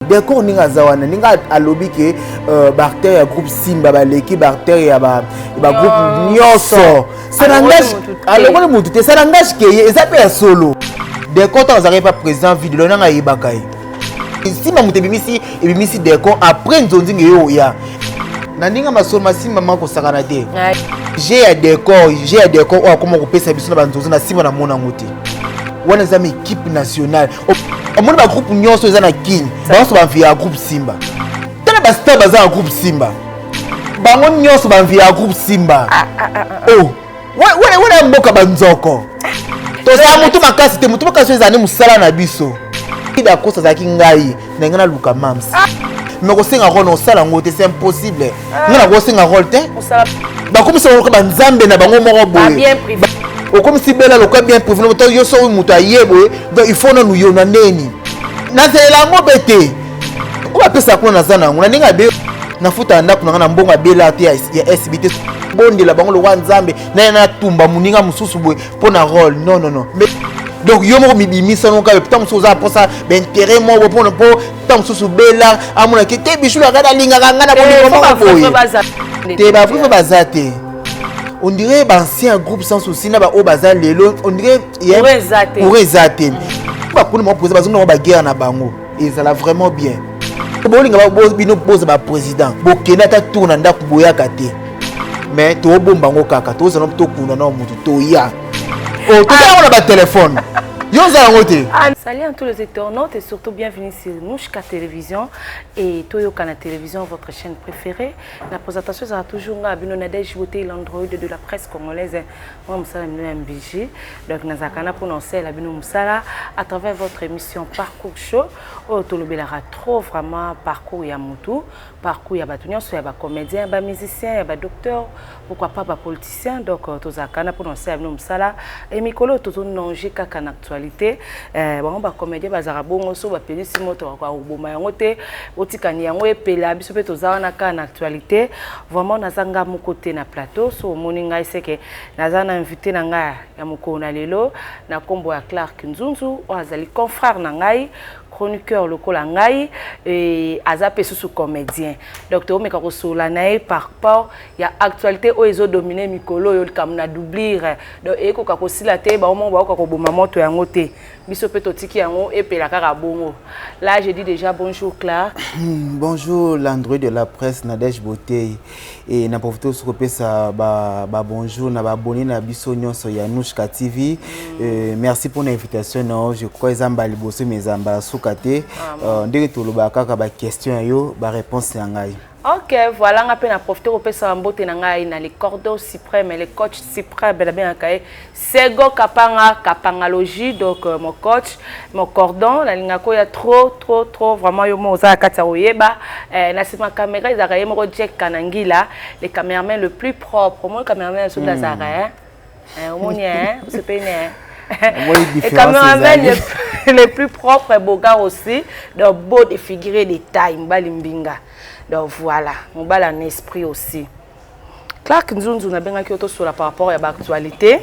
Décor ndenge aza wana, ndenge alobi ke baacteur ya groupe Simba baleki baacteur ya bagroupe nyonso, ça n'engage, alongoli mutu te, ça n'engage ke ye eza mpe ya solo. Décor, ntango azalaki pa président Video, nanga ayebaka ye. Simba moto ebimisi Décor. Après nzonzinga ye oya na ndenge masolo masimba ma kosakana te. Jeu ya Décor, jeu ya Décor oyo akoma kopesa biso na banzonzi na nsima, namona yango te. Wana eza ma équipe nationale. Omoni bagroupe nyonso eza na Kini, banso bamvi ya groupe Simba. Tala bastar baza na groupe Simba, bango nyonso bamvi ya groupe Simba. Oh, wana mboka banzoko, tozala motu makasi te. Motu makasi oyo ezala nde mosala na biso. Dakosa azalaki ngai na ngai naluka mams, mais kosenga rôle, osala yango te, c'est impossible. Ngai nakosenga rôle te. Bakomisa bango banzambe na bango moko boye. Okomisi bela lokola bien privé. Yo so moto aye boye, donc il faut nanu yo na ndeni nazelela yango mpe te. Oyo bapesaka kuna, naza na yango na ndenge abe nafuta ndako na ngai na mbongo abela te ya SB te. Bondela bango lokwa nzambe naye natumba moninga mosusu boye mpo na rôle. Non, non, non. Mais donc yo moko mibimisa no kaka. Ntango mosusu oza mposa baintérêt moko mpona mpo ntango mosusu bela amonaki te. Bisu kaka alingaka ngai na bolingo moko boye te. Bavrai baza te. On dirait baancien groupe Sans Souci na baoyo baza lelo, on dirait courant eza te. Bakuna moko président bazongi nango baguerre na bango, ezala vraiment bien. Bolinga bino boza baprésident, bokende ata tour na ndako, boyaka te. Mais tobomba yango kaka, tozala tokunda na motu toya toza yango na batelefone. Yo oza yango te. Salut à tous les internautes et surtout bienvenue sur Nouchka Télévision et Toyokana Télévision, votre chaîne préférée. La présentation sera toujours nga bino Nadège Beauté, l'android de la presse congolaise. Moi, mosala bino ya MBG. Donc nazakana pour la bino mosala à travers votre émission Parcours Show. Oyo tolobelaka trop vraiment parcours ya mutu, parcours ya bato nyonso, ya bacomédien, bamusicien, ya badocteur, pourquoi pas bapoliticien. Donc tozalaka na mpona osala bino mosala. E mikolo oyo tozononge kaka na actualité. Bango bacomédien bazalaka bongo, so bapelisi moto, bakoboma yango te, otikani yango epela. Biso mpe toza wana kaka na actualité. Vraiment, naza nga moko te na plateau. So omoni ngai, seke naza na invité na ngai ya mokolo na lelo na nkombo ya Clark Nzunzu, oyo azali confrère na ngai, chroniqueur lokola ngai, e aza mpe susu comédien. Donc toomeka kosolola na ye par rapport ya actualité oyo ezodomine mikolo oyo, likambo na doublure. Donc ekoka kosila te, bango moko bakoka koboma moto yango te. Biso mpe totiki yango epela kaka bongo. Là, je dis déjà bonjour, Clark. Bonjour, l'android de la presse Nadège Botey. E na profite osi kopesa babonjour na baabonné na biso nyonso ya Nouchka TV. Merci pour l'invitation na yo. Je crois eza mbala liboso, mais eza mbala suka te. Ndenge tolobaka kaka, baquestion ya yo, baréponse na ngai. Ok, voilà. Nga mpe na profite kopesa mbote na ngai na le cordon suprême, le coach suprême, nabengaka ye Sego Kapanga Kapangalogie. Donc mon coach, mon cordon, nalingaka oya trop, trop, trop. Vraiment, yo mo oza na kati ya koyeba. Na nsima caméra ezalaka ye moko Jack Kanangila, le cameraman le plus propre. Omoni cameraman soki azalaka, omoni osepeli ne. Et cameraman le plus propre, beau gars aussi, donc beau de figure, de taille, mobali mbinga. Donc voilà, mobali en esprit aussi. Clark Nzunzu, nabengaki yo tosola par rapport ya baactualité.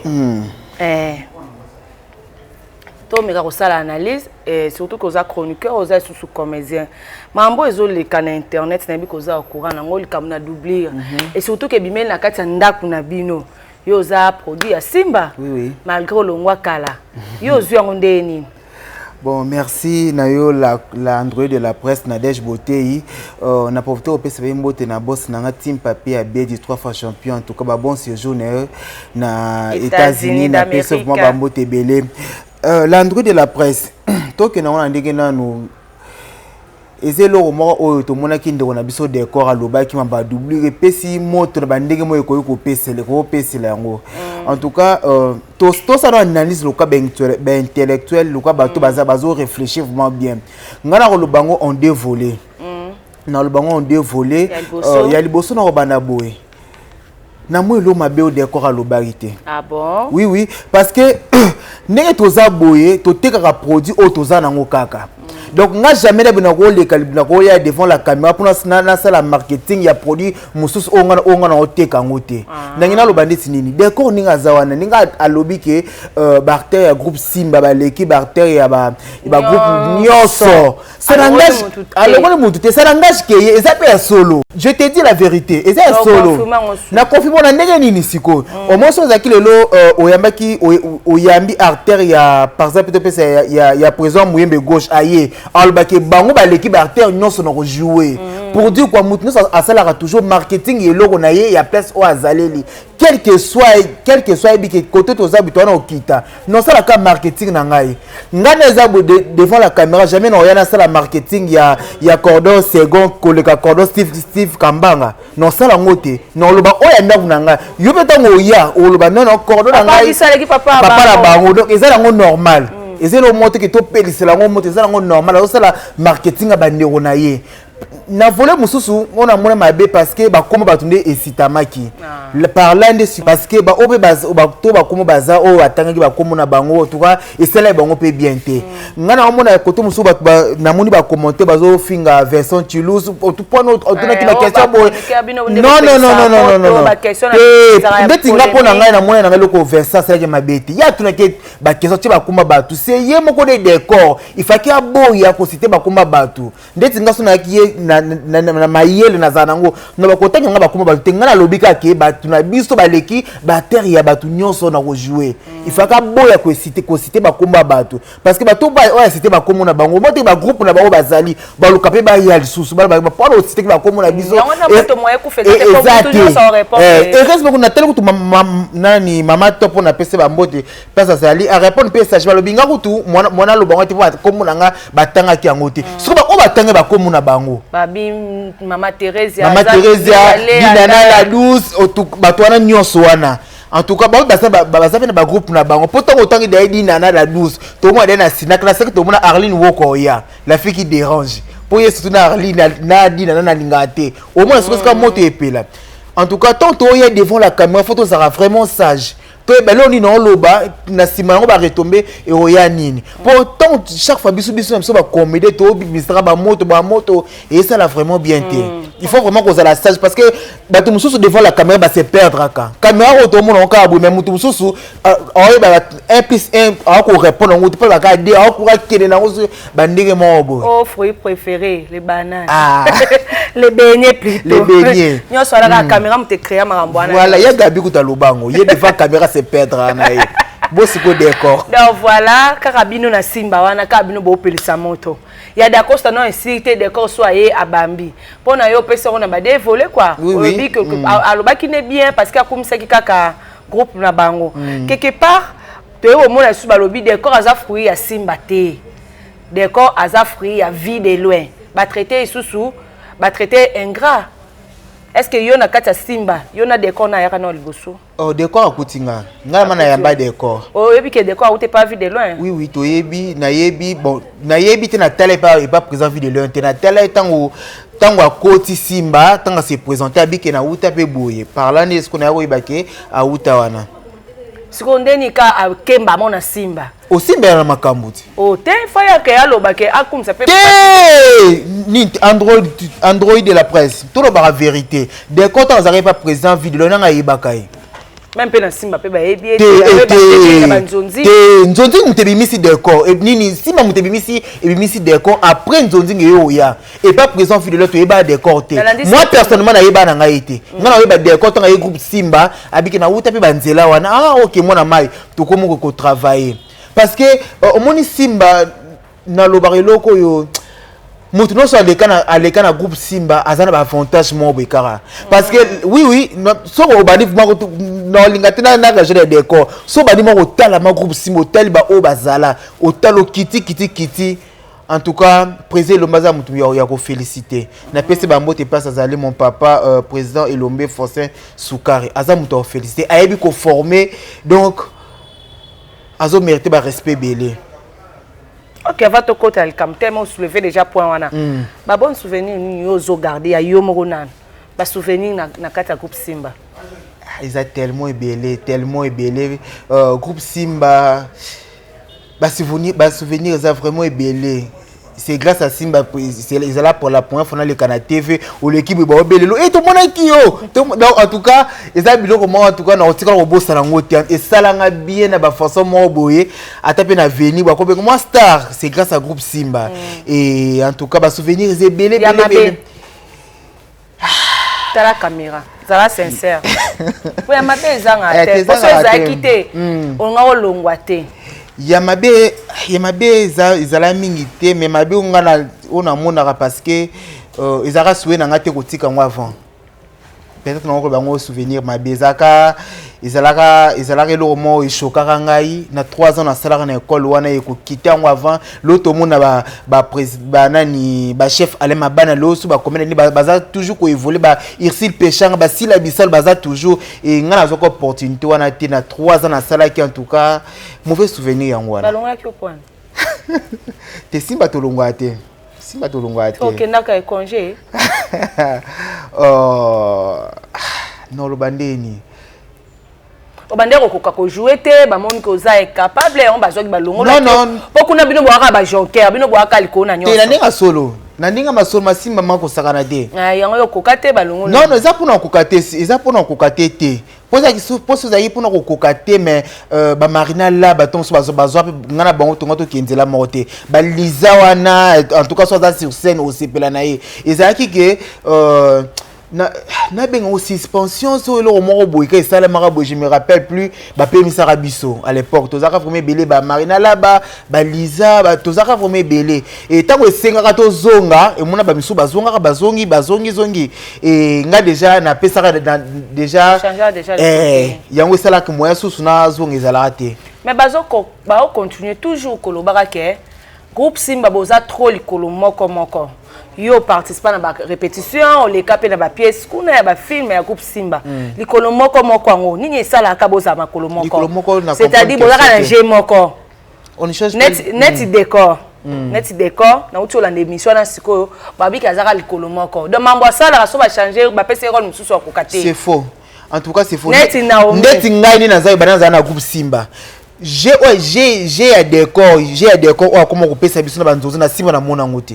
Tomeka kosala analyse, et surtout koza chroniqueur, oza lisusu comédien. Makambo ezoleka na internet, nayebi koza au courant nango, likambo na doublure, et surtout ke ebimeli na kati ya ndako na bino. Yo oza produit ya Simba. Oui. Malgré olongwa kala, yo ozwi yango ndenge nini? Bon, merci na yo, la android de la presse Nadège Botei. Na profité opesa pe mbote na boss na nga Team Papier Abedi, trois fois champion. En tout cas, ba bon séjour na yo na États-Unis, na pesa vraiment ba mbote ebele. L'android de la presse, tokende ngo na ndenge nanu eza eloko moko oyo tomonaki ndeko na biso Décor alobaki, ma badoublure epesi moto na bandenge moko ekoki kopesela, ekokopesela yango. En tout cas, tosala analyse lokola baintellectuel, lokola bato baza bazoréfléchir vraiment bien. Ngai na koloba yango en deux volets. Naloba yango en deux volets. Ya liboso, na kobanda boye: namoi elo mabe oyo Décor alobaki te. Ah bon? Oui, parce que ndenge toza boye, totekaka produit oyo toza nango kaka. Donc nga jamais na bino koleka, nakoya devant la caméra mpona nasala marketing ya produit mosusu oyo nga na oteka yango te. Ndenge naloba ndeti nini, décor ndenge aza wana, ndenge alobi ke baacteur ya groupe Simba baleki baacteur ya bagroupe nyonso, ça n'engage, alongoli mutu te, ça n'engage ke ye. Eza mpe ya solo, je te dis la vérité, eza ya solo. Na confirme na ndenge nini? Sikoyo au moins ozalaki lelo, oyambaki, oyambi artère ya, par exemple, topesa ya président Muyembe Gauche, aye alobaki bango baleki baartère nyonso na kojouer. Pour dire quoi? Mutu nyonso asalaka toujours marketing eloko na ye ya place oyo azaleli, quel que soit yebi ke côté toza bito wana okita, nosalaka marketing na ngai. Ngai na eza devant la caméra, jamais na oya nasala marketing ya cordon second koleka cordon Steve Kambanga. Nosala yango te. Noloba oyo ya ndako na ngai. Yo mpe ntango oya oloba nono cordon na ngai, papa na bango. Donc eza yango normal, eza eloko moko te ke topelisela yango moto. Eza yango normal, azosala marketing ya bandeko na ye. Na volet mosusu oyo namona mabe, parce que bakoma bato nde esitamaki par là nde, parce que baoyo mpe to bakoma baza oyo batangaki bakombo na bango, en tout cas esalaki bango mpe bien te. Ngai naomona kote mosusu, bato namoni bacommentaire, bazofinga Vincent Chilus mpona otunaki baquestion boye. Non, non, non, non, non, non, non, ndeti nga mpo na ngai namona na ngai eloko Vincent asalaki mabe te. Ye atunaki baquestion tie bakoma bato, se ye moko nde décor ifaki aboya kociter bakoma bato. Ndeti nga so nayaki ye na mayele nazala nango na bakotanga nga bakoma bato te. Ngai nalobi kaka ke bato na biso baleki batere ya bato nyonso na kojouer. Ifaka boya kociter bakombo ya bato, parce que bato oyo aciter bakombo na bango mo te, bagroupe na bango bazali baluka mpe baya lisusu mpona ociteki bakombo na biso. Eza te. Heureusement natali kutu nani, mama to mpo napesi bambote place azali, arépondre mpe sage. Balobi nga kutu mwana aloba ngo te mpo bakombo na nga batangaki yango te. Soki oyo batangi bakombo na bango, mama Theresia, mama Theresia, Dinana la Douce, bato wana nyonso wana, en tout cas bango baza mpe na bagroupe na bango. Mpo ntango otangi daye Dinana la Douce, tomona daye na Sinak na saki, tomona Arline Woko oya, la fille qui dérange, mpo ye surtout na Arline na Dinana nalingaka te. Omona soki sika moto epela. En tout cas, tant toya devant la caméra, faut tozala vraiment sage, toyeba eloko nini oloba na nsima yango, baretombées eoya nini. Po tant chaque fois biso na biso bacomédie tobimisaka bamoto bamoto, esala vraiment bien te. Il faut vraiment kozala sage, parce que bato mosusu devant la caméra base perdraka. Caméra oyo tomona ngo kaka boye, mais moto mosusu aoyebaka 1 plus 1, akorépondre yango te mpo baka de akoka kende nango bandenge moko boye. Oh, fruit préféré, les bananes. Ah. Les beignets plutôt. Les beignets. Nyonso wana kaka caméra moto ecréa makambo wana. Voilà, ya Gabi kuta lobango ye devant caméra se perdre na ye bosiko décor. Donc voilà, kaka bino na Simba wana, kaka bino boopelisa moto ya Dacosta. Non, esili te. Décor so aye abambi mpo na yo, opesi yango na badevole quoi. Oui. Olobi alobaki ne bien parce que akumisaki kaka groupe na bango. Quelque part toyebi omona lisusu balobi décor aza fruit ya Simba te, décor aza fruit ya Vie de Loin. Batraité lisusu, batraité ingrat. Est ce que yo na kati ya Simba, yo na décor na ayaka na liboso? Oh, décor akuti nga, ngai ma nayamba décor. Oyebi ke décor auti pa Vie de Loin? Oui, toyebi, nayebi. Bon, nayebi te, natala epa président Vie de Loin te. Natala ye ntango akoti Simba, ntango ase présente, abike nauta mpe boye par là nde esiko naya koyeba ke auta wana. Sikoyo ndeni ka akemba mo na Simba? Osimbela na makambo te. O te, fa yake aloba ke akumisa mpe. Te, nini, android de la presse, tolobaka vérité. Décor ntango azalaki epa président Vie de Loin, nanga ayebaka ye. Même mpe na Simba mpe bayebi ye. Te. Te, banzonzi. Te, nzonzi moto ebimisi décor. Nini, Simba moto ebimisi décor. Après nzonzi nge ye oya epa président Vie de Loin, toyeba décor te. Moi personnellement nayeba na ngai te. Ngai nayeba décor ntango aye groupe Simba, abiki nauta mpe banzela wana. Ah ok, mwana mai tokomi kotravailler, parce que omoni Simba, nalobaka eloko oyo, moto nyonso aleka na groupe Simba aza na baavantage moko boye kaka, parce que oui, soki obandi naolinga te na région ya décor, so obandi moko otala ma groupe Simba, otali baoyo bazala, otala okiti kiti kiti. En tout cas, président Elombe aza motu ya kofélicité. Napesi bambote place azali, mon papa président Elombe Forcin Sukari, aza moto ya kofélicité, ayebi koformer, donc azomérite barespect ebele. Ok, avant tokota likambo tellement osoulever déjà point wana, babon souvenir nini yo ozogarde ya yo moko nanu, basouvenir na kati ya groupe Simba? Eza tellement ebele, tellement ebele. Groupe Simba, basouvenir eza vraiment ebele. C'est grâce à Simba, ezala pour la première fois naleka na TV. Oleki boye, baobelelo e tomonaki yo. Donc en tout cas eza biloko moko, en tout cas nakotikala kobosana yango te. Esalanga bien na bafaçon moko boye, ata mpe na veni bakobenga moi star, c'est grâce à groupe Simba. Et en tout cas basouvenir eza ebele. Ya ebele mabe. Ebele. Tala caméra, zala sincère, po ya mabe ezanga Eh, te. ezangaka Poso ezalaki te. te, olinga olongwa te. Ya mabe ezala mingi te, mais mabe oyo nga oyo namonaka, parce que ezalaka souhait na nga te kotika yango avant. Peut-être nango bango souvenir mabe ezalaka eloko moko eshokaka ngai na 3 ans nasalaka na ekole wana. Ekokite yango avant lo tomona banani, bachef Alain Mabana, loso bakomena nini, baza toujours koévolue, ba Irsil Pechanga, basila bisalo, baza toujours. E ngai nazwaka opportunité wana te na 3 ans nasalaki. En tout cas mauvais souvenir yango wana. Balongolaki yo pwana? Te, Simba tolongwaka te, Simba tolongwaka te. Okendaka congé? Oh, noloba ndeni? Obande kokoka kojouer te, bamoni ke oza incapable, yango bazwaki balongola. Non, non. Mpo kuna bino bwaka bajonker, bino bwaka likolo na Te, na nyonso. ndenge ya solo, na ndenge ya masolo masimba ma kosakana te. Ah, yango yo okoka te, balongola. Non, non, eza mpona kokoka te, eza mpona kokoka te te. Mposo ezalaki mpona kokoka te, mais bamarina la bato mosusu bazwa mpe ngai na bango tonga tokende nzela moko te. Baliza wana, en tout cas so aza sur scène, osepela na ye. Ezalaki ke nabenga ngo suspension, so eloko moko boye ka esalamaka boye, je me rappelle plus. Bapemisaka biso à l'époque, tozalaka vraiment ebele, bamarina laba, baliza, tozalaka vraiment ebele. E ntango esengaka tozonga, emona bamisusu bazongaka, bazongi, bazongi zongi. E nga déjà napesaka déjà. Changea déjà le eh, côté. Yango esalaka moyen susu nazonga ezalaka te. Mais bazocontinue toujours kolobaka ke groupe Simba boza trop likolo moko moko. Yo participa na barépétition, oleka mpe na bapièce kuna ya bafilm ya groupe Simba. Likolo moko moko yango nini esalaka bozala makolo Likolo moko na C'est-à-dire comprendre bozalaka na question g moko. On ne change Neti pas. Neti décor, neti décor nauti olanda émission wana sikoyo, babiki azaka likolo moko, donc mambo asalaka so bachange, bapesi ye role mosusu, akoka te. C'est faux, en tout cas c'est faux. Neti Naomi. Neti ngai nde naza ebanda, nazala na groupe Simba. G oyo g g ya décor, g ya décor oyo akoma kopesa biso na banzozo na nsima, namona yango te.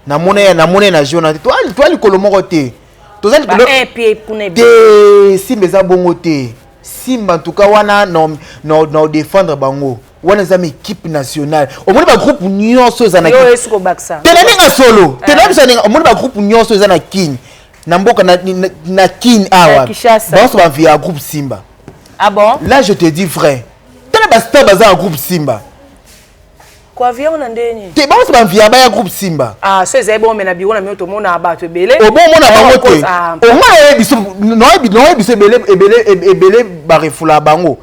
Namona ye na jeu na te. Toa likolo moko te, toza ba likolo un pied kuna ebi. Te, Simba eza bongo te. Simba en tout cas wana na défendre bango wana, eza ma équipe nationale. Omoni bagroupe nyonso eza na Yo esi kobakisa. Te, na ndenge solo te, na biso ndenge omoni bagroupe nyonso eza na Kine, na mboka na Kine awa. Na Kinshasa. Banso bavia ya groupe Simba. Ah bon? Là je te dis vrai, tala bastar baza na groupe Simba. Koavion na ndeni? Te, banso bavia baya groupe Simba. Ah, so ezali bongo, me na biro na mino tomona bato ebele. Obomona bango te. Ah, onga nayebi biso, nayebi biso ebele ebele ebele barefula bango.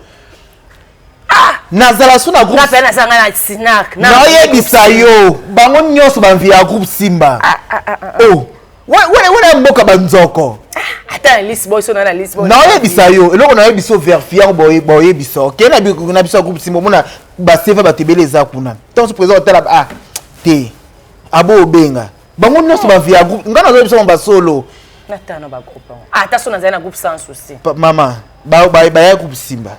Nazala so na groupe. Nga mpe nazanga na sinac. Naoyebisa yo, bango nyonso bamvi ya groupe Simba. Oh, wana mboka banzoko. Ata na Lisboy, so na na Lisboy. Naoyebisa yo eloko, nayebisa yo, verifie yango, boyebisa oke na biso ya groupe Simba, omona baseva bato ebele eza kuna. Ntango so président otala, ah te, abo obenga bango nyonso bamvi ya groupe. Ngai nazoyebisa bango basolo. Natala na bagroupe yango. Ah, ata so nazali na groupe sans souci. Mama, baya groupe Simba,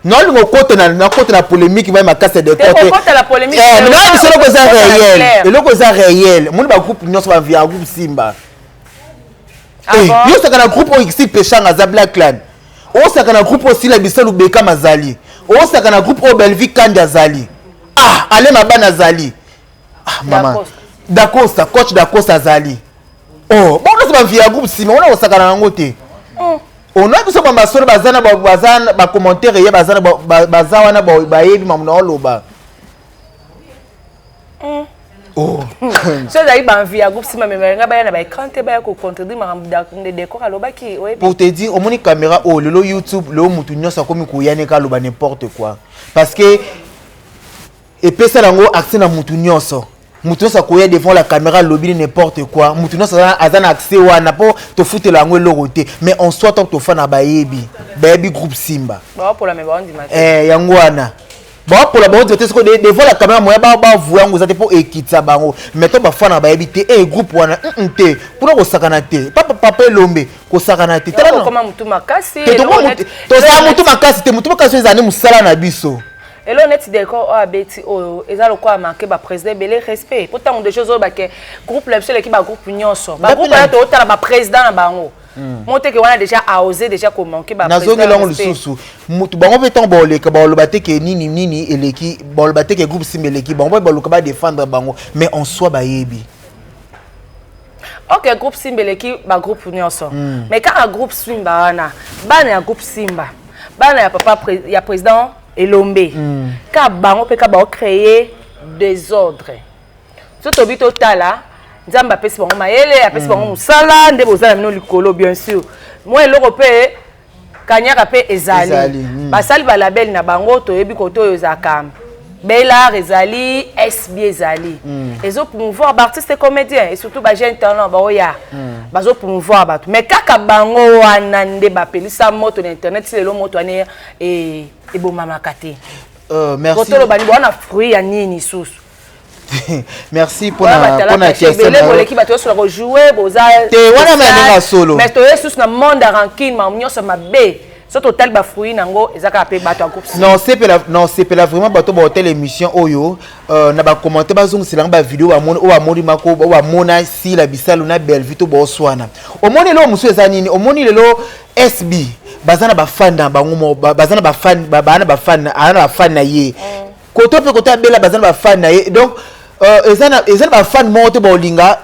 naolinga okota nakota na polémique mai makasi ya décor te. Kokota na polémique. Eh, mais nayebi eloko eza Okota na réel. clair. Eloko eza réel, omoni bagroupe nyonso bamvi ya groupe Simba. Ah Eh, bon? yo osaka na groupe oyo si Peshanga aza Black Clan, osaka na groupe oyo Sila Bisalu Bekam azali, osaka na groupe oyo Belvi Kandi azali, ah Ale Mabana azali, ah mama. Dacosta. Dacosta, coach Dacosta azali. Oh, bango nyonso bamvi ya groupe Simba wana, osaka na yango te. Ona biso bamasolo baza na baza na bacommentaire ye, baza na baza wana, bayebi mamu na oloba. Oh. So ezali banvi ya groupe Simba, me balinga baya na baécran te, baya kocontredire makambo de décor alobaki, oyebi. Pour te dire, omoni caméra oyo lelo, YouTube lelo, mutu nyonso akomi koyaneka, aloba n'importe quoi, parce que epesa yango accès na mutu nyonso. Mutu nyonso akoya devant la caméra, alobi n'importe quoi. Mutu nyonso aza na accès wana mpo tofutela yango eloko te. Mais en soi, tant tofana, bayebi groupe Simba. Bawapola, me baondima te. Eh, yango wana bawapola, baondima te. Siko devant la caméra, moya bavua yango eza te mpo ekitisa bango. Mais to bafana bayebi te e groupe wana te mpona kosakana te. Papa, papa Elombe, kosakana te. Tala okoma mutu makasi. Te, tozala mutu makasi te. Mutu makasi oyo ezali mosala na biso. Elo neti décor oyo abeti oyo eza lokola marke baprésident ebele respect, po ntango déjà ozoloba ke groupe na biso eleki bagroupe nyonso, bagroupe wana tootala baprésident na bango mo teke wana déjà aosé déjà komanke. Nazongeli yango lisusu, mutu bango mpe ntango baoleka, baoloba te ke nini nini eleki, baoloba te ke groupe Simba eleki bango, mpe baluka badéfendre bango, mais en soi bayebi. Ok, groupe Simba eleki bagroupe nyonso, mais kaka groupe Simba wana, bana ya groupe Simba, bana ya papa ya président Elombe, ka bango mpe ka baocréer désordre. So tobi totala, Nzambe apesi bango mayele, apesi bango mosala nde boza na bino likolo. Bien sûr, mwa eloko mpe kanyaka mpe ezali. Basali balabel na bango, toyebi kote oyo ezalaka Belar, ezali SB, ezali ezopromouvoir baartiste comédien et surtout bajeune talent baoya, bazopromouvoir bato. Mais kaka bango wana nde bapelisa moto na internet. Si lelo moto wana ebomamaka te. Merci. Kotoloba ni wana fruit ya nini susu? Merci mpona question. Boleki bato nyonso na kojouer, boza te wana ma ndenge solo. Mais toye susu na monde ya rancune, makambo nyonso mabe. So totali bafruit nango, eza kaka mpe bato ya groupe. Non, sepela, non, sepela vraiment. Bato baotela émission oyo, na bacommentaire bazongiselanga bavideo bamoni oyo, bamoni mako oyo bamona Sila Bisalo na Bellevue to baoswana. Omoni lelo mosusu eza nini? Omoni lelo SB baza na bafan na bango, baza na bafan, baa na bafan, aza na bafan na ye koto mpe koto abela, baza na bafan na ye. Donc eza na bafan moko te baolinga,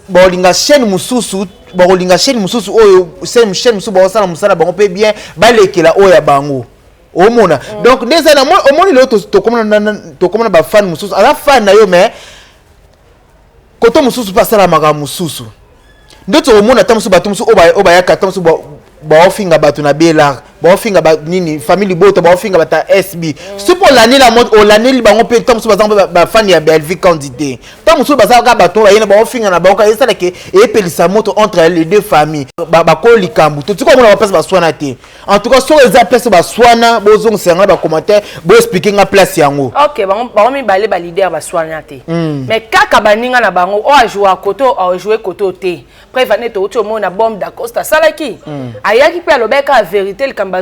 baolinga chaîne mosusu, bakolinga chaîne mosusu oyo, chaîne mosusu baosala mosala bango mpe bien, balekela oyo ya bango. Omona, donc nde eza na omoni lelo tokomona bafan mosusu aza fan na yo, mais koto mosusu mpe asala makambo mosusu. Nde tokomona ata mosusu bato mosusu oyo bayaka, ata mosusu baofinga bato na Belar, baofinga nini, famille libota, baofinga bato ya SB. Soki olandeli, olandeli bango mpe, ntango mosusu baza mpe bafani ya Bellevue quantité, ntango mosusu baza kaka bato bayena, baofinga na bango, esalaka eyepelisa moto entre les deux familles. Bakolo likambo totika omona baplace baswana te. En tout cas, soki eza place baswana, bozongisa yango na bacommentaire, boexpliquer nga place yango. Ok, bango mibale baleader baswana te, mais kaka baninga na bango oyo ajoua koto, ajoue koto te. Preuve ane touti omona bombe Dacosta asalaki, ayaki mpe alobaki kaka vérité, likambo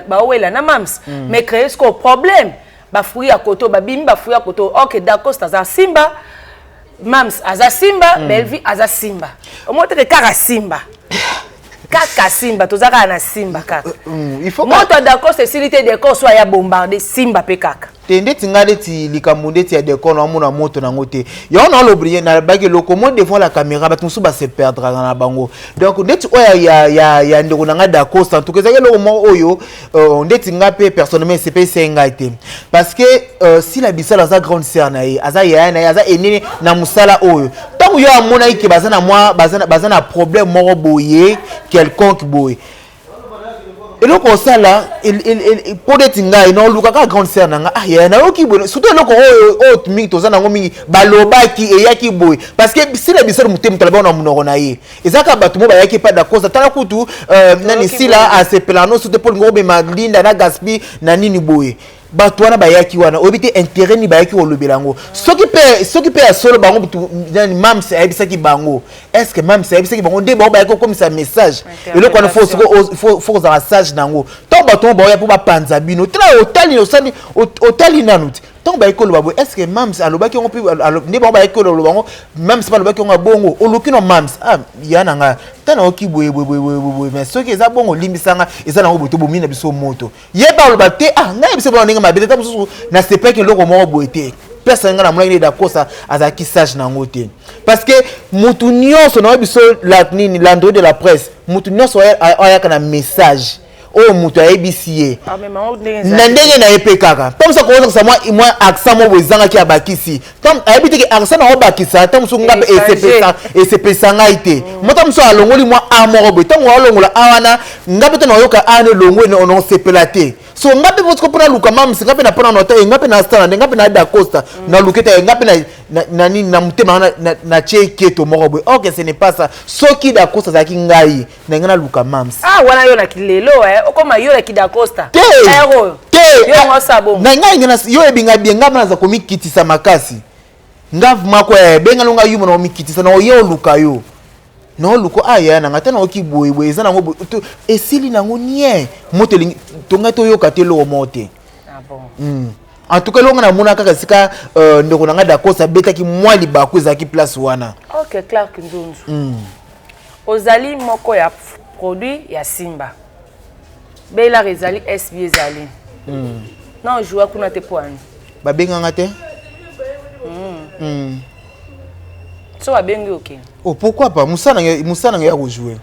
baowela na mams, mais créé sikoyo problème. Bafruit ya koto babimi, bafruit ya koto. Ok, Dacosta aza Simba, mams aza Simba, Bellevue aza Simba. Omoi teke kaka Simba, kaka Simba, toza kaka na Simba kaka. Moto ya Dacosta esili te, décor so aya bombarde Simba mpe kaka. Te, ndeti ngai, ndeti likambo ndeti ya décor, naomona moto nango te. Yango naolobri, nalobaki eloko mo devant la caméra, bato mosusu base perdraka na bango. Donc ndeti oyo ya ndeko na ngai Dacosta, en tout cas ezalaki eloko moko oyo ndeti ngai mpe personnellement esepelisi ngai te, parce que Sila Bisalo aza grande sœur na ye, aza yaya na ye, aza enene na mosala oyo. Ntango yo amonaki ke baza na mwa baza na problème moko boye quelconque boye, eloko osala mpo neti ngai naoluka kaka grande sœur na ngai: ah yaya, nayoki boye. Surtout eloko oyo oyo mingi toza nango mingi, balobaki eyaki boye, parce que Sila Bisalo motema tala bango na monoko na ye, eza kaka bato mo bayaki epa Dacosta. Tala kutu nani, Sila asepelaka no surtout mpo lingo obema Linda na Gaspi na nini boye. Bato wana bayaki wana, oyebi te intérêt nini bayaki kolobela yango. Soki mpe ya solo bango nani, mams ayebisaki bango, est ce que mams ayebisaki bango nde bango bayaki kokomisa message? Eloko wana faut kozala sage nango. Ntango bato mo baoya mpo bapanza bino, tala, otali, osali, otali nanu te. Ntango bayaki koloba boye, est ce que mams alobaki yango mpe nde bango bayaki koloba yango? Mams mpe alobaki yango ya bongo? Oluki no mams: ah ya na ngai, ntango nayoki boye boye boye boye boye, mais soki eza bongo, olimbisanga, eza nango boye, tobomi na biso moto. Yeba oloba te: ah, ngai biso bona ndenge mabe te. Ta mosusu nasepelaki eloko moko boye te. Place ngai namonaki nde Dacosta azalaki sage nango te, parce que mutu nyonso nayebi biso la nini, l'android de la presse, mutu nyonso ayaka na message oyo moto ayebisi ye na ndenge na ye mpe kaka. Ntango mosusu akozakisa mwa accent moko boye ezangaki, abakisi. Ayebi te ke accent nango bakisa, ntango mosusu nga mpe esepelisa ngai te. Mo ntango mosusu alongoli mwa a moko boye, ntango alongola a wana, nga mpe to nayoka a wana elongwe, nosepela te. So nga mpe posiko mpona luka mamisi, nga mpe na mpona nota ye, nga mpe na sala nde nga mpe na Dacosta, naluki te nga mpe na nini na motema na tie keto moko boye. Ok, ce n'est pas ça. Soki Dacosta azalaki ngai na ngai, naluka mams. Ah wana yo naki lelo okoma yo naki Dacosta. Te. Te. Na ngai yo ebinga bien, ngai naza komikitisa makasi. Nga mako benga longa yuma na komikitisa na oye oluka yo, naoluka aya na ngai te, naoki boye boye, eza nango boye, esili nango nie moto elingi tongai toyoka te eloko moko te. bon. En tout cas, elongo namona kaka esika ndeko na ngai Dacosta abetaki mwa libaku, ezalaki place wana. Ok, Clark Nzunzu, ozali moko ya produit ya Simba. Belar ezali, SB ezali na ojouer kuna te, po ani? Babenganga te. So babengi, okende? Oh, pourquoi pas? Mosala nanga ya kojouer,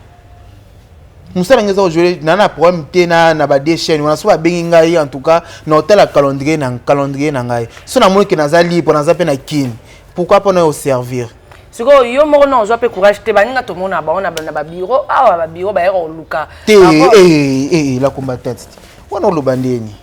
mosala nanga eza kojouer. Na problème te na ba deux chaîne wana. So babengi ngai, en tout cas na otala calendrier na ngai. So namoni ke naza libre, naza mpe na Kine, pourquoi pas na oservir. Sikoyo yo moko na ozwa mpe courage te? Baninga tomona bango na babiro awa, babiro bayaka koluka. Te, la combattante wana oloba ndeni?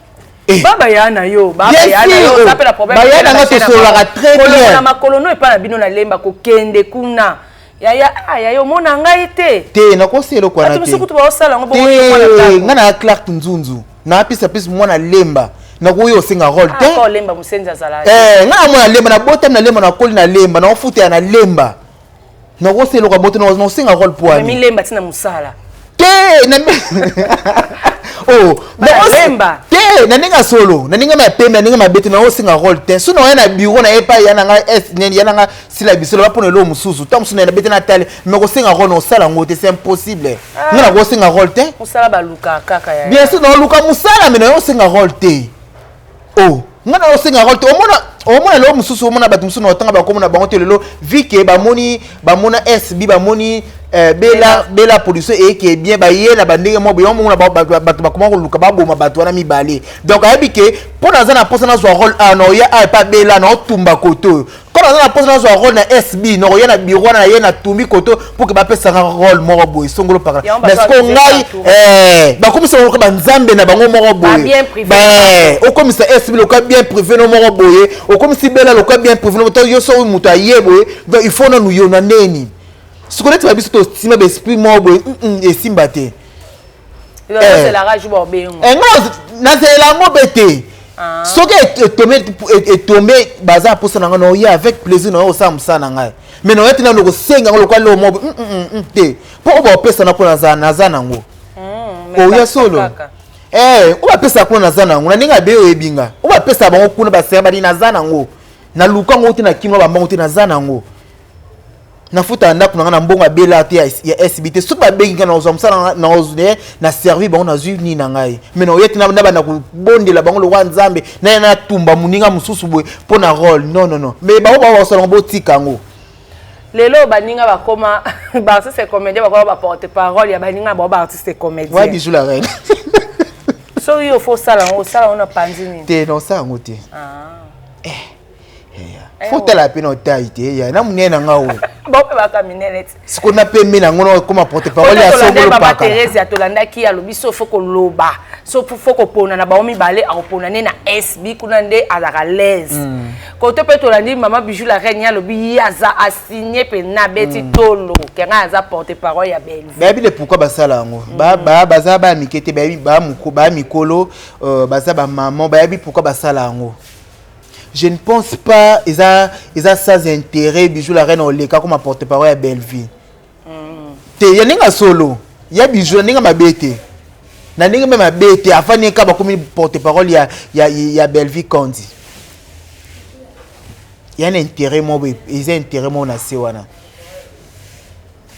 Babaya na yo, babaya na yo, oza mpe na problème. Baya na nga, tosololaka très bien. Na makolo no epai na bino na Lemba, kokende kuna, yaya, ah, yaya, omona ngai te. Te, nakosala eloko wana. Bato mosusu kutu baosala yango. Te, ngai na Clark Nzunzu, naapesa mpesi mwana Lemba, nakoki osenga rôle te. Lemba mosenzi azala. Ngai na mwana Lemba, nabotami na Lemba, nakoli na Lemba, naofutela na Lemba, nakosala eloko ya bote, naosenga rôle po ani? Lemba ntina mosala. Te, oh, Lemba. Te, na ndenge ya solo, na ndenge ya pembe, na ndenge mabe te, naosenga rôle te. So naoya na bureau na ye epai ya nanga s nini ya nanga sila biso, loba mpona eloko mosusu, ntango mosusu na bete na tale, mais kosenga rôle, na osala yango te, c'est impossible. Nga nakosenga rôle te. Mosala baluka kaka ya. Bien sûr, naoluka mosala, mais nayosenga rôle te. Oh, nga naosenga rôle te. Omona lelo mosusu, omona bato mosusu na otanga bakomona bango te. Lelo vi ke bamoni, bamona SB, bamoni Bela Production eyeke bien, baye na bandenge moko boye. Omona bato bakoma koluka baboma bato wana mibale. Donc ayebi ke mpo naza na mposa nazwa rôle a, na oya a epa Bela, na otumba kote oyo. Mpo naza na mposa nazwa rôle na SB, na oya na bureau wana, naye natumbi kote mpo ke bapesanga rôle moko boye songolo pakala. Mais siko ngai, bakomisa bango banzambe na bango moko boye. Okomisa SB lokola bien privé no moko boye, okomisi Bela lokola bien privé no. Yo so moto aye boye, donc il faut nanu yo na ndeni. Sikoyo neti babiso tosima baesprit moko boye, esimba te. Nga nazelela yango mpe te. Soki etombe, baza mposa na ngai, na oya avec plaisir, na oya kosala mosala na ngai. Mais na oya te nano kosenga yango lokola loo moko te, mpo oyo baopesana mpo naza nango. Oya solo, oyo bapesaka kuna, naza nango. Na ndenge abe oyebi nga, oyo bapesaka bango kuna, basera badi, naza nango. Naluka yango te na kino bambango te, naza nango. Nafutaka ndako na nga na mbongo abela te ya SB te. Soki babengi nga, nazwa mosala, na servi bango, nazwi nini na ngai. Mais naoye te na banda kobondela bango lokwa Nzambe, naye natumba moninga mosusu boye mpo na rôle. Non, non, non. Mais bango bao basala yango, botika yango. Lelo baninga bakoma baartiste comédien, bakoma baporte parole ya baninga bao baartiste comédien. Ouais, Bijou la Reine. Soki yo fo osala yango, osala yango na panzi nini? Te, na osala yango te. Fo tala mpe na otai te ya na monene na nga oyo. Bao mpe baka minene ti. Sikoyo na pembe nango na okoma porte parole ya songolo. Paka Therese atolandaki, alobi so fo koloba, so fo kopona na bango mibale, akopona nde na SB kuna nde azalaka l'aise. Kote mpe tolandi mama Bijou la Reine, ye alobi ye aza asigne mpe na beti tolo kenga aza porte parole ya Bellevue. Bayebi le pourquoi basala yango. Baza baya mike te, bayebi, baya mikolo, baza bamama, bayebi pourquoi basala yango. Je ne pense pas eza sans intérêt. Bijou la Reine oleka koma porte parole ya Bellevue te, ya ndenge solo ya Bijou, na ndenge mabe te, na ndenge mpe mabe te. Afani eka bakomi porte parole ya Bellevue Kandi, ya na intérêt moko, eza intérêt moko na se wana.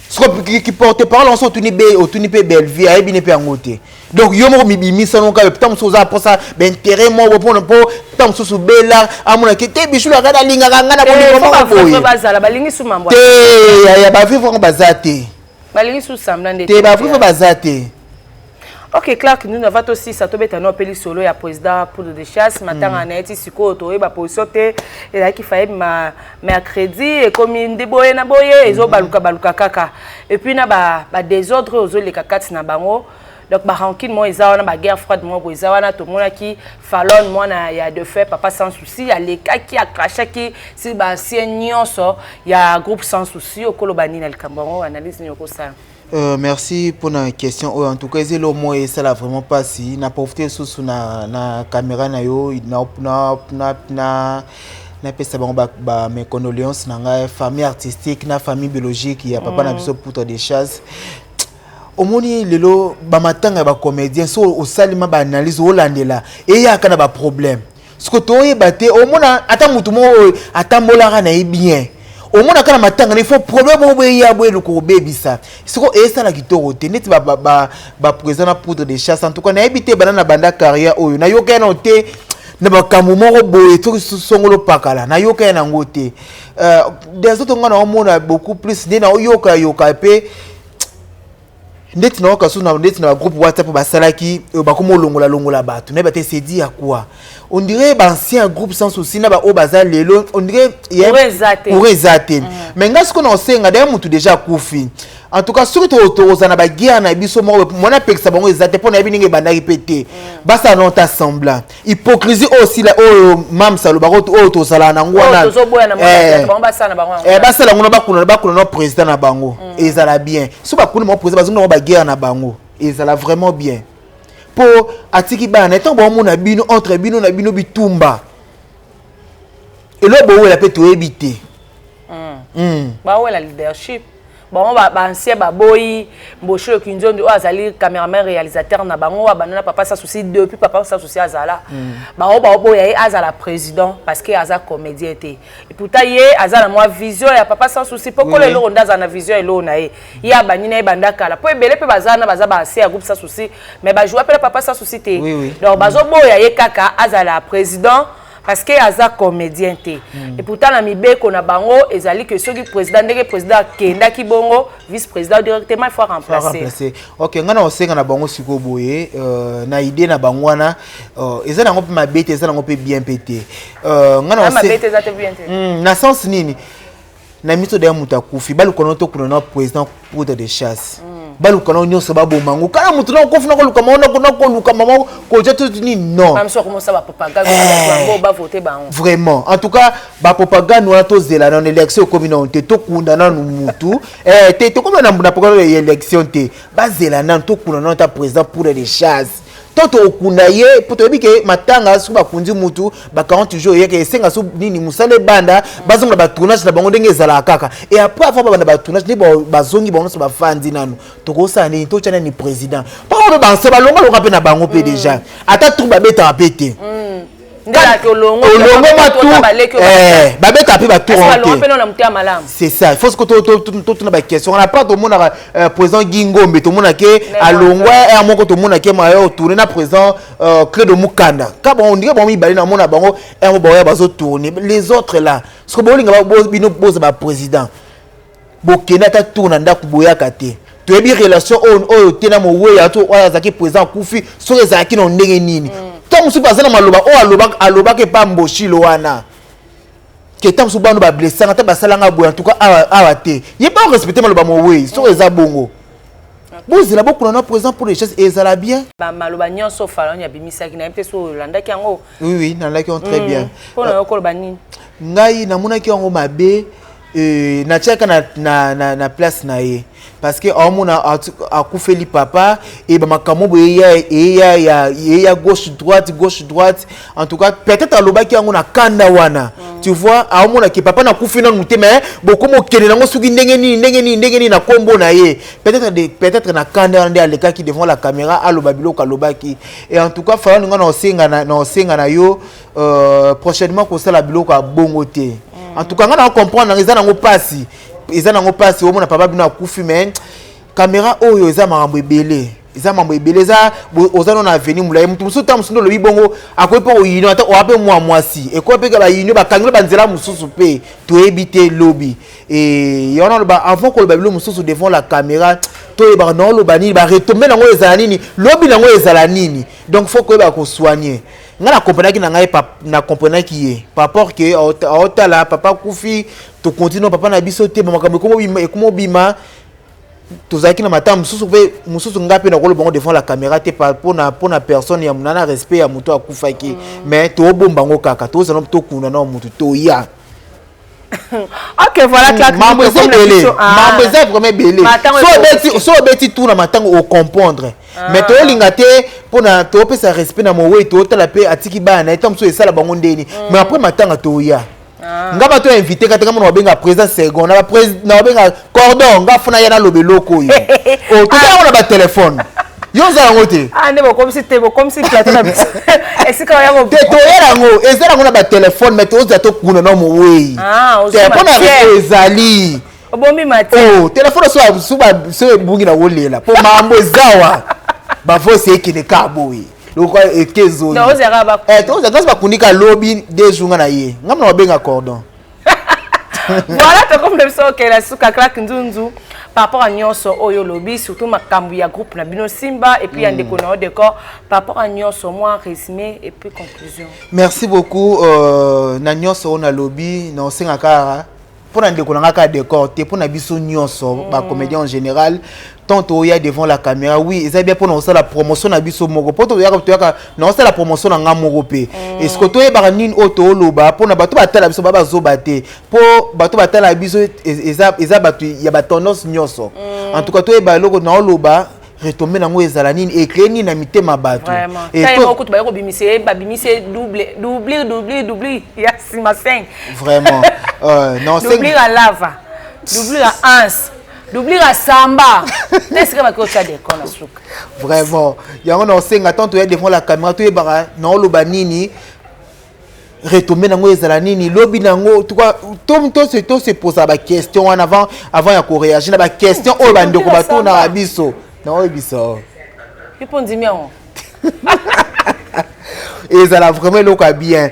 Siko ki porte parole onso, otuni be, otuni mpe Bellevue, ayebi ne mpe yango te. Donc yo moko mibimisa no kaka. Ntango mosusu oza mposa baintérêt moko mpona mpo ntango mosusu Bela amonaki te Bijou la Reine alingaka nga na bolingo moko boye. Bazala balingi su mambo. Te, ya bavivre yango baza te. Balingi su semblant nde. Te, bavivre baza te. Ok, Clark Nunu, ava tosisa, tobeta no mpe lisolo ya président Poudre de Chasse. Matanga na ye ti sikoyo toyeba position te. Ezalaki faye ma mercredi, ekomi nde boye na boye, ezobaluka baluka kaka. Et puis na badésordre oyo ozoleka kati na bango, donc barancune moko eza wana, baguerre froide moko eza wana. Tomonaki Falon, mwana ya de fait papa Sans Souci, alekaki acrachaki si baancien nyonso ya groupe Sans Souci. Okoloba nini na likambo yango? Analyse nini okosala? Merci pour la question. Oh, en tout cas, ezelo moi ça la vraiment pas si na profité sous na caméra na yo na napesa bango ba mes condoléances na ngai, famille artistique na famille biologique ya papa na biso Poudre de Chasse. Omoni lelo bamatanga ya bacomédien, so osalima baanalyse, olandela, eyaka na baproblème. Siko toyeba te, omona ata motu moko oyo atambolaka na ye bien, omona kaka na matanga na, il faut problème moko boye eya boye, eloko kobebisa. Siko esala kitoko te. Neti baprésident na poudre de chasse, en tout cas nayebi te, banda na banda carrière oyo, nayoka ye nano te na makambo moko boye soki songolo pakala, nayoka ye nango te. Des autres, nga naomona beaucoup plus nde naoyokayoka mpe ndeti nayoka so ndeti na bagroupe WhatsApp basalaki oyo, bakoma olongola-longola bato, nayeba te c'est dû à quoi. On dirait baancien groupe Sans Souci na baoyo baza lelo, on dirait courant eza te. Mais ngai sikoyo na osenga daya, motu déjà akufi. En tout cas, soki tokozala na baguerre na biso moko, mwana apekisa bango eza te, mpo nayebi ndenge ebandaki mpe te. Basala nano ta semblant, hypocrisie oyo osila, oyo mamsa alobaka, oyo tozalaka nango wana, basala yango, bakuna no président na bango, ezala bien. So bakuna bango président, bazongi nango baguerre na bango, ezala vraiment bien, mpo atiki bana na ntango baomona bino entre bino na bino bitumba, eloko bowela mpe toyebi te. Bawela leadership. Bango baancien baboyi Mbosholo Kinzondi oyo azali cameraman réalisateur na bango, oyo abanda na Papa Sans Souci depuis Papa Sans Souci azala. Bango baoboya ye azala président parce que aza comédien te, et pourtant ye aza na mwa vision ya Papa Sans Souci, mpo kolo eloko nde azala na vision ya eloko na ye. Ye abandi na ye banda kala, mpo ebele mpe baza na baza baancien ya groupe Sans Souci, mais bajoua mpe na Papa Sans Souci te. Donc bazoboya ye kaka azala président parce que aza comédien te. Et pourtant na mibeko na bango ezali que soki président, ndenge président akendaki bongo, vice président directement il faut remplacer. Remplacer. Ok, ngai na kosenga na bango sikoyo boye, na idée na bango wana, eza nango mpe mabe te, eza nango mpe bien mpe te. Ngai na mabe te, eza te bien te. Na sens nini? Na miso deya moto akufi, baluka na tokuna na président poudre de chasse, baluka na nyonso, baboma yango kala motu na kofi, nakoluka mama, nakoluka mama kotia to nini, non. Vraiment, en tout cas bapropagande wana, tozela nano élection ekomi nano te, tokunda nanu mutu te, tokomi na propagande ya élection te. Bazela nanu, tokunda nanu ta président poudre de chasse to tokunda ye, mpo toyebi ke matanga soki bakundi mutu ba 40 jours, eyeke esenga so nini, mosala ebanda, bazonga batournage na bango ndenge ezalaka kaka. Et après, avant babanda batournage, nde bazongi bango nyonso, bafandi nanu, tokosala nini, totya nani président, mpo mpe banse balongalonga mpe na bango mpe déjà, ata tour babetaka mpe te. Olongo mwa tour babetaka mpe batour te. C'est ça, il faut que totuna baquestion wana. Part tomonaka président Guy Ngombe, tomonake alongwa ere moko, tomonake maya otourne na président Credo Mukanda ka bango, ndenge bango mibale namona bango ere mo baoya bazotourne. Les autres là, soki bolinga bino boza baprésident, bokende ata tour na ndako, boyaka te. Toyebi relation oyo te na moweya to oyo azalaki président akufi, soki ezalaki na ndenge nini. Ntango mosusu aza na maloba oyo alobaka epa Mboshilo wana, ke ntango mosusu bano bablessanga, ata basalanga boye, en tout cas awa te, ye mpe arespecte maloba mowei. Soki eza bongo, bozela, bokuna na président pour les choses, ezala bien. Maloba nyonso Faloni abimisaki, na ye mpe so olandaki yango? Oui, nalandaki yango très bien. Mpona yo koloba nini? Ngai namonaki yango mabe, natiaka na place na ye, parce que aomona akufeli papa e bamakambo boye eya eya gauche droite, gauche droite. En tout cas, peut-être alobaki yango na kanda wana, tu vois, aomona ke papa nakufi nanu te, mais bokoma okende nango soki ndenge nini, ndenge nini, ndenge nini na nkombo na ye. Peut-être na kanda wana nde alekaki devant la caméra, aloba biloko alobaki. Et en tout cas, Fayani, nga na osenga na yo, prochainement kosala biloko ya bongo te. En tout cas, nga na comprendre, eza nango mpasi, eza nango mpasi omona papa bino akufi, mais caméra oyo eza makambo ebele, eza mambo ebele, eza oza no na avenir molai. Motu mosusu, ntango mosusu nde olobi bongo, akoki mpe koyino, ata oya mpe mwa mwasi, ekoki mpe bayino bakangeli banzela mosusu mpe toyebi te lobi. E wana oloba, avant koloba bilo mosusu devant la caméra, toyebaka na oloba nini, baretombées nango ezala nini, lobi nango ezala nini. Donc faut koyeba kosoigne. Ngai nakomprenaki na ngai, nakomprenaki ye par rapport ke aotala papa akufi, tokontinue papa na biso te, bamakambo ekoma obima. Tozalaki na matanga mosusu mpe mosusu, ngai mpe nakoloba bango devant la caméra te, mpona personne ya na respect ya moto akufaki, mais toobomba yango kaka, tozala tokunda na motu toya. Ok, voilà. Claque. Mambo eza ebele, mambo eza vraiment ebele. So obeti tour na matango, ocomprendre, mais toyolinga te mpona toopesa respect na mowei, tootala mpe atiki bana na ye, ntango mosusu esala bango ndeni, mais après matanga toya. Ah. Nga bato ya invité kate nga mona babenga président second na na babenga cordon nga funa ya naloba eloko oyo. Oh, toza yango na ba téléphone. Yo oza yango te. Ah nde bokomisi te, bokomisi plateau na biso. Esika oya ko te toya yango eza yango na ba téléphone mais toza tokuna na mowei. Ah, te mpona ezali. Obomi matière. Oh, téléphone so so so ebungi na kolela mpo mambo ezawa bavoice ekende kaka boye lokola eke ezongi. Tozalaka kasi bakundika lobi deux jours nga na ye nga mona babenga cordon. Voilà, tokomi na biso okela suka Clark Nzunzu par rapport à nyonso oyo olobi, surtout makambo ya groupe na bino Simba et puis ya ndeko na yo décor, par rapport à nyonso, moi résumé et puis conclusion. Merci beaucoup na nyonso oyo nalobi na osenga kaka mpona ndeko na nga kaka décor te, mpona biso nyonso bacomédien en général, tant toya devant la caméra, oui, eza bien mpona kosala promotion na biso moko, mpo toyaka toyaka na kosala promotion na nga moko mpe. Est ce que toyebaka nini oyo tooloba mpona bato batala biso ba bazoba te, mpo bato batala biso eza bato ya batendance nyonso. En tout cas, toyeba eloko na oloba, retombées nango ezala nini, ecrée nini na mitema bato. Kutu baye kobimisa ye, babimisi ye double, double, double, double ya nsima 5. Vraiment, non. Doublure ya lava, doublure ya anse, doublure ya samba te, esika baki otya décor na suka. Vraiment, yango na osenga, tant toya devant la caméra, toyebaka na oloba nini, retombées nango ezala nini lobi nango. Tose posa baquestion wana avant ya koréagir na baquestion oyo bandeko batunaka biso na oyebisa. Mpo ndimi yango. Ezala vraiment eloko ya bien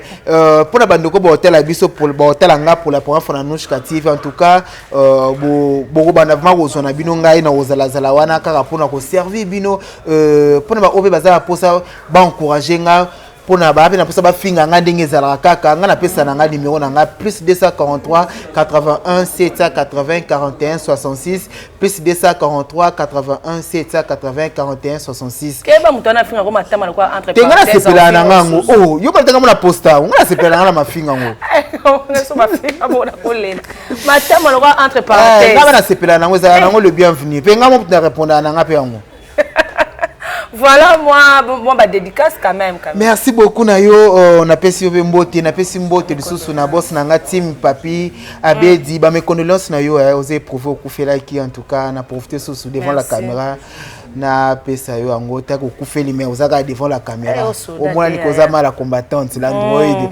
mpona bandeko baotala biso, baotala nga pour la première fois na Nouchka TV. En tout cas, bokobanda vraiment kozwa na bino ngai na kozalazala wana kaka mpona koservir bino, mpona baoyo mpe baza na mposa baencourage nga, mpona baa mpe na mposa bafinga nga ndenge ezalaka kaka. Nga napesa na nga numéro na nga: plus 243 81 780 41 66, plus 243 81 780 41 66. Keba moto wana afinga ko matama lokwa entre Te, nga nasepelaka na nga yango. Oh, yo batanga mona posta, nga nasepelaka na nga na mafinga yango. So mafinga bona kolela matama lokwa entre Nga ba parenthèse. Nasepelaka nango, ezalaka nango le bienvenu mpe nga mo na répondaka na nga mpe yango. Voilà, moi bah dédicace quand même, quand même. Merci beaucoup na yo. Napesi yo mpe mbote, napesi mbote lisusu na boss na nga Tim Papi Abedi. Ba mes condoléances na yo, oza éprouvé, okufelaki. En tout cas, na profité susu devant la Merci. caméra, napesa yo yango taki okufeli, mais oza kaka devant la caméra. Eh, osoda Omonani te, koza yaya. Ma la combattante, l'android,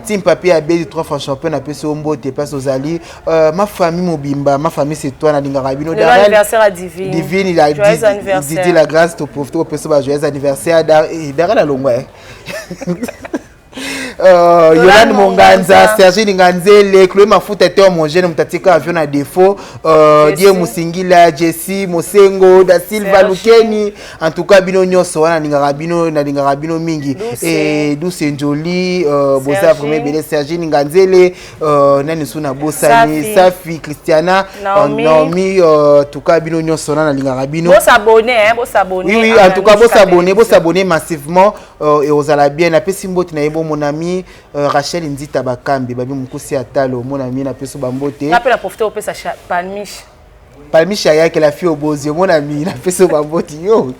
Tim Papi Abedi, trois fois champion, napesi yo mbote place ozali. Ma famille mobimba, ma famille c'est toi, nalingaka bino. Le anniversaire à Divine. Divine, il a Joyeux dit anniversaire. Didi la grâce, to profite kopesa ba joyeux anniversaire. Darel alongwa, eh. Yolande Monganza, Monganza. Sergine Nganzele, Chloé Mafuta te homogène, mutatika avion à défaut, Jessie. Die Musingila, Jessie Mosengo, Da Silva. Sergi. Lukeni, en tout cas bino nyonso wana nalingaka bino, nalingaka bino mingi. Douce. Et Douce Njoli, boza Sergi. vraiment ebele, Sergine Nganzele, nani su na bosani? Safi. Safi, Christiana, Naomi. Naomi, en tout cas bino nyonso wana nalingaka bino. Bosabonner, hein, bosabonner. Oui, en tout cas, bosabonner, bosabonner massivement, et ozala bien. Napesi mbote na ye bo mon ami Rachel Nzita Bakambi, babi mokusi ya talo, mon ami, napesi bambote. Nga mpe na profite opesa Palmiche. Palmiche ayaki la fille obozi, mon ami, napesi bambote yo.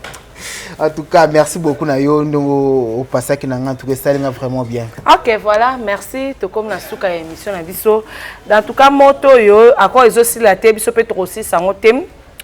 En tout cas, merci beaucoup na yo ndongo opasaki na nga. En tout cas, esalinga vraiment bien. Ok, voilà, merci. Tokomi na suka ya émission na biso. En tout cas, moto oyo akor ezosila te, biso mpe tokosisa yango te.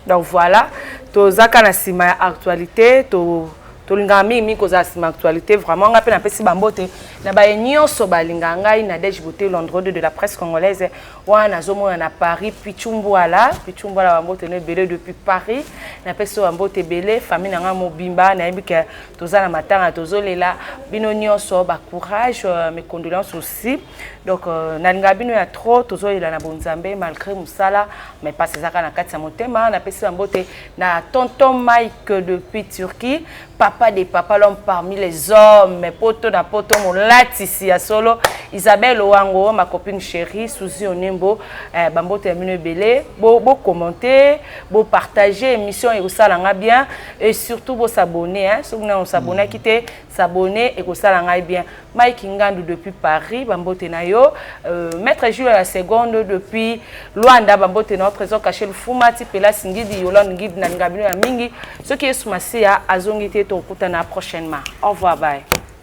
Donc voilà, tozaka na nsima ya actualité, to tolingaka mingimingi kozala nsima actualité. Vraiment, nga mpe napesi bambote na baye nyonso balingaka ngai, Nadège Beauté, l'android de la presse congolaise. Wana nazomona na Paris Pichumbwala, Pichumbwala, bambote no ebele depuis Paris. Napesi oyo bambote ebele, famille na ngai mobimba. Nayebi ke toza na matanga, tozolela bino nyonso, bacourage, mes condoléances aussi. Donc nalingaka bino ya trop. Tozolela na bonzambe malgré mosala, mais pasi ezaka na kati ya motema. Napesi bambote na tonton Mike depuis Turquie, papa de papa, l'homme parmi les hommes, poto na poto, molatisi ya solo. Isabelle Owango, ma copine chérie, Suzy Onembo, bambote ya bino ebele. Bocommenter, bopartager émission, ekosalanga bien, et surtout bosabonner, hein. Soki nano osabonaki te, s'abonner, ekosala ngai bien. Mike Ngandu depuis Paris, bambote na yo. Maître Jules à la seconde depuis Luanda, bambote na yo. Trésor Caché Lufuma, Tipela Singidi, Yolande Ngidi, nalinga bino ya mingi. Soki Yesu Masiya azongi te, tokutana prochainement. Au revoir, bye.